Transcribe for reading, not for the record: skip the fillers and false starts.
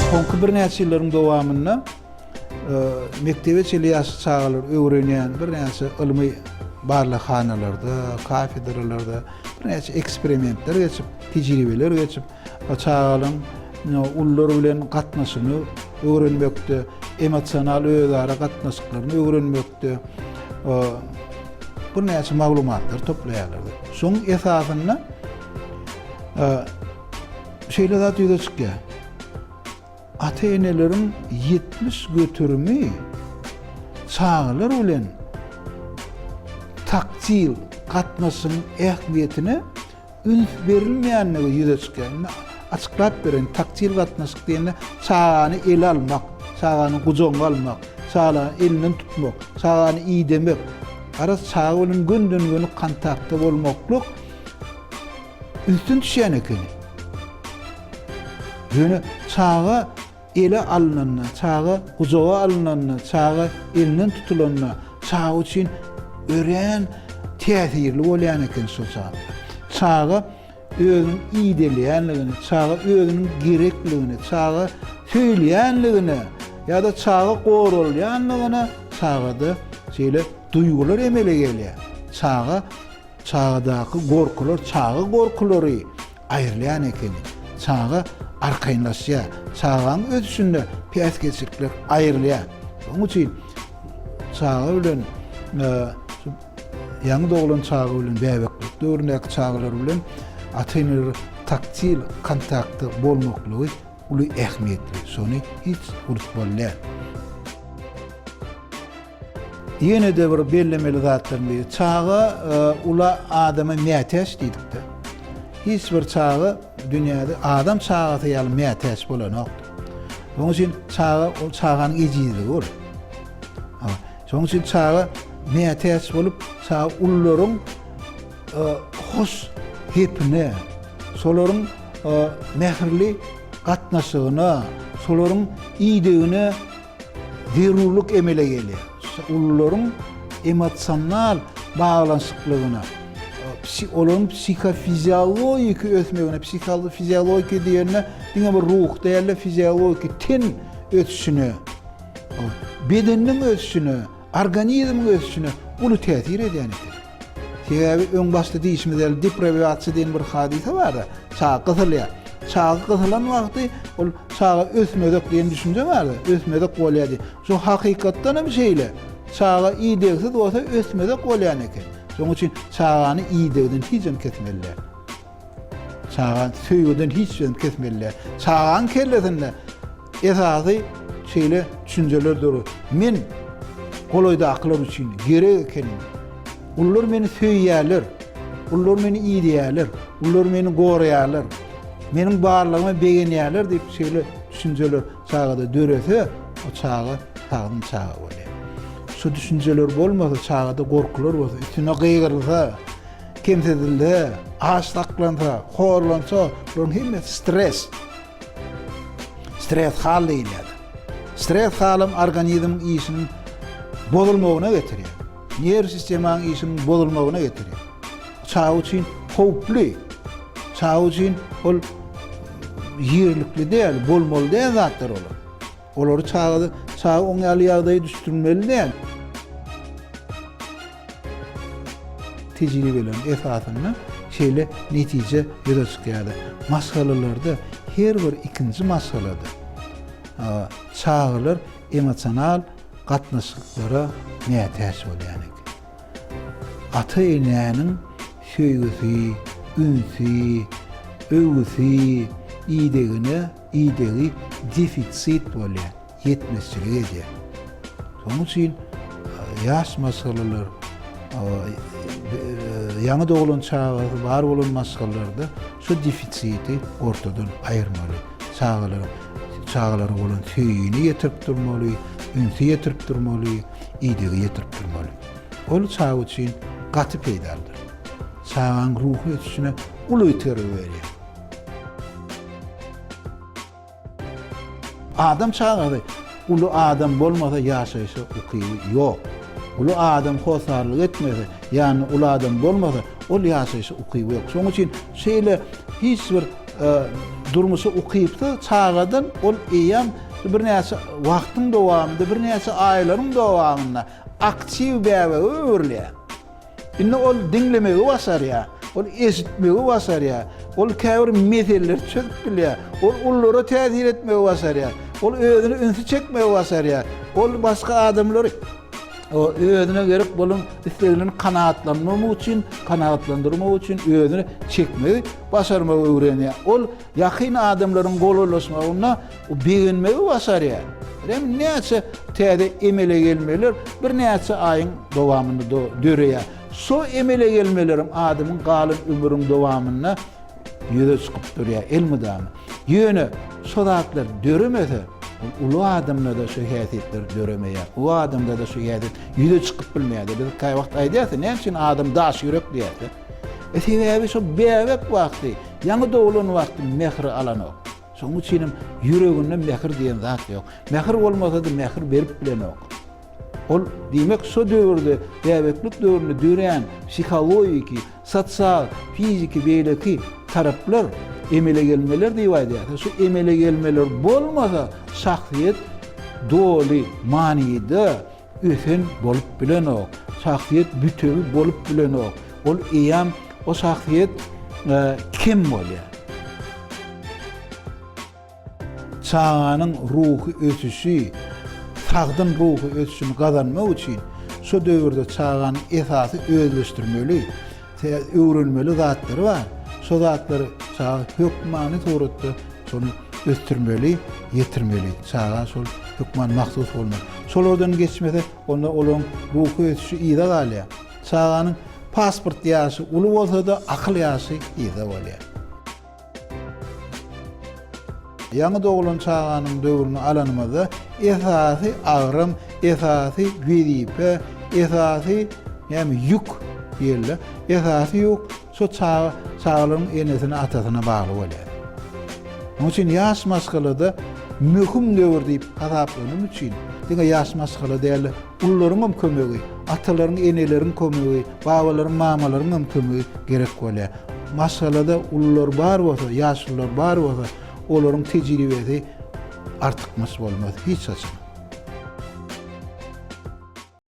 Soňky birnäçe ýyllaryň dowamynda mekdebe çenli ýaşly çagalar öwrenýän birnäçe ylmy barlaghanalarda, kafedralarda birnäçe eksperimentler geçip, tejribeler geçip, çagalaryň ulular bilen gatnaşygyny öwrenmekde, emosional özara gatnaşyklaryny öwrenmekde birnäçe maglumatlar toplaýarlar. Şonuň esasynda şeýle zat ýüze çykýar. Ata-eneleriň 70 göterimi çagalar bilen taktil gatnaşygyň ähmiýetine üns berilmeýänligi ýüze çykýar. Indi açyklap bereýin, taktil gatnaşyk diýende çagany ele almak, çagany gujagyňa almak, çagany elinden tutmak, çagany idemek, garaz çaga bilen gönden-göni kontaktda bolmaklyk ünsden düşýän ekeni. Ýöne çaga ele alnanda, çaga gujaga alnanda, çaga elinden tutulanda çaga üçin örän täsirli bolýan eken şol çaga. Çaga özüniň idelýänligini, çaga özüniň gerekligini, çaga söýülýänligine ýa-da çaga goralýanlygyna çagada şeýle duýgular emele gelýär. Çaga çagadaky gorkular, çaga gorkulary aýrylýan ekeni. Çaga arkaýynlaşýar. Çaganyň ösüşinde päsgelçilikler aýrylýar. Şonuň üçin çaga bilen e, ýaňy doglan çaga bilen bäbeklik döwründäki çagalar bilen ata-eneler taktil kontaktda bolmaklygy uly ähmiýetli. Şony hiç unutmaly däl. Ýene-de bir bellemeli zatlaryň biri, çaga uly adama mätäç diýdikde. Hiç bir çaga dünýäde adam çagasy ýaly mätäç bolanok. Şonuň üçin çaga ol çaganyň ejizligi ol. Şonuň üçin çaga mätäç bolup, çaga ulularyň hoş gepine, şolaryň mähirli gatnaşygyna, şolaryň idegine zerurlyk emele gelýär. Ulularyň emosional baglanyşyklygyna, olaryň psihofiziologiki ösmegine, psihofiziologiki diýende diňe bir ruh däl-de, fiziologiki ten ösüşine, bedeniniň ösüşine, organizmiň ösüşine uly täsir edýän eken. Sebäbi öň başda diýişimiz ýaly depriwasiýa diýen bir hadysa bar-da, çaga gysylýar. Çaga gysylan wagty ol çaga ösmezek diýen düşünje bar-da, ösmezek bolýar diýen. Şu hakykatdan hem şeýle. Çaga idegsiz bolsa ösmezek bolýan eken. Şonuň üçin çagany idegden hiç hem kesmeli däl. Çagany söýgüden hiç hem kesmeli däl. Çaganyň kellesinde Esasy şeýle düşünjeler dörer. Men golaýdakylar üçin gerek ekenim. Ulular meni söýýärler. Ulular meni iýýärler. Ulular meni goraýarlar. Meniň barlygyma begenýärler diýip şeýle düşünjeler çagada dörese, o çaga sagdyn çaga bolýar. Şu düşünjeler bolmasa, çagada gorkular bolsa, üstüne gygyrylsa, kemsidilse, aç saklansa, horlansa, bularyň hemmesi stres. Stres hal diýilýär. Stres halam organizmiň işiniň bozulmagyna getirýär. Nerw sistemanyň işiniň bozulmagyna getirýär. Çaga üçin howply. Çaga üçin ol ýerlikli däl, bolmaly däl zatlar olar. Olary çaga çaga oň ýaly ýagdaýa düşürmeli däl. Tejribeleriň esasynda şeýle netije ýüze çykýar. Maşgalalarda her bir ikinji maşgalada çagalar emosional gatnaşyklara mätäç bolýan eken. Ata-enäniň söýgüsi, ünsi, öwgüsi, idegine idegi defisit bolýar. ýetmezçilik edýär. Şonuň üçin ýaş maşgalalar, ýaňy doglan çagasy bar bolan maşgalalarda şu defisiti ortadan aýyrmaly. Çagalar çagalara bolan söýgini ýetirip durmaly, ünsi ýetirip durmaly, idegi ýetirip durmaly. Ol çaga üçin gaty peýdalydyr. Çaganyň ruhy ösüşine uly itergi berýär. Adam çagasy uly adam bolmasa ýaşaýşa ukyby ýok. Uly adam hossarlyk etmese, ýanynda uly adam bolmasa, ol ýaşaýşa ukyby ýok. Şonuň üçin şeýle hiç bir e, durmuşa ukypsyz çagadan ol eýýäm birnäçe wagtyň dowamynda, birnäçe aýlaryň dowamynda aktiw bäbege öwrülýär. Indi ol diňlemegi başarýar, ol eşitmegi başarýar, ol käbir meseleleri çözüp bilýär, ol ululara täsir etmegi başarýar, ol özüne ünsi çekmegi başarýar, ol başga adamlary özüne gerek bolan isleglerini kanagatlandyrmak üçin, kanagatlandyrmak üçin özüne çekmegi başarmagy öwrenýär. Ol ýakyn adamlaryň golaýlaşmagynda begenmegi başarýar. Hem näçe täze emele gelmeler birnäçe aýyň dowamynda döreýär. Şo emele gelmeleriň adamyň galan ömrüň dowamynda ýüze çykyp durýar elmydama. Ýöne şo zatlar döremese, ol uly adamda-da şo häsiýetler döremeýär. Uly adamda-da şo häsiýet ýüze çykyp bilmeýär. Biz käwagt aýdýarys, näme üçin adam daş ýürek diýýäris. E sebäbi şo bäbek wagty, ýaňy doglan wagty mähir alanok. Şonuň üçinem ýüreginde mähir diýen zat ýok. Mähir bolmasa-da mähir berip bilenok. Ol, diýmek, şo döwürde, bäbeklik döwründe dörän psihologiki, sosial, fiziki, beýleki taraplar emele gelmeler diýip aýdýarys. Şu emele gelmeler bolmasa, şahsyýet doly manyda ösen bolup bilenok. Şahsyýet bütewi bolup bilenok. Ol eýýäm o şahsyýet kem bolýar. Çaganyň ruhy ösüşi, sagdyn ruhy ösüşini gazanmak üçin şu döwürde çaganyň esasy özleşdirmeli, öwrenmeli zatlary bar. Şo zatlary çaga hökmany suratda şony ösdürmeli, ýetirmeli. Çaga şol hökman mahsus bolmaly. Şolardan geçmese, onda olaryň ruhy ösüşi yza galýar. Çaganyň pasport ýaşy uly bolsa-da, akyl ýaşy yzda bolýar. Ýaňy doglan çaganyň döwrüni alanymyzda esasy agram, esasy wezipe, esasy näme ýük diýeli, esasy ýük şo çaga, çagalaryň enesine, atasyna bagly bolýar. Munuň üçin ýaş maşgalada möhüm döwür diýip hasaplanym üçin diňe ýaş maşgala däl, ulularyň hem kömegi, atalaryň, eneleriň kömegi, babalaryň, mamalaryň hem kömegi gerek bolýar. Maşgalada ulular bar bolsa, ýaşulular bar bolsa, olaryň tejribesi artykmaç bolmaz hiç haçan.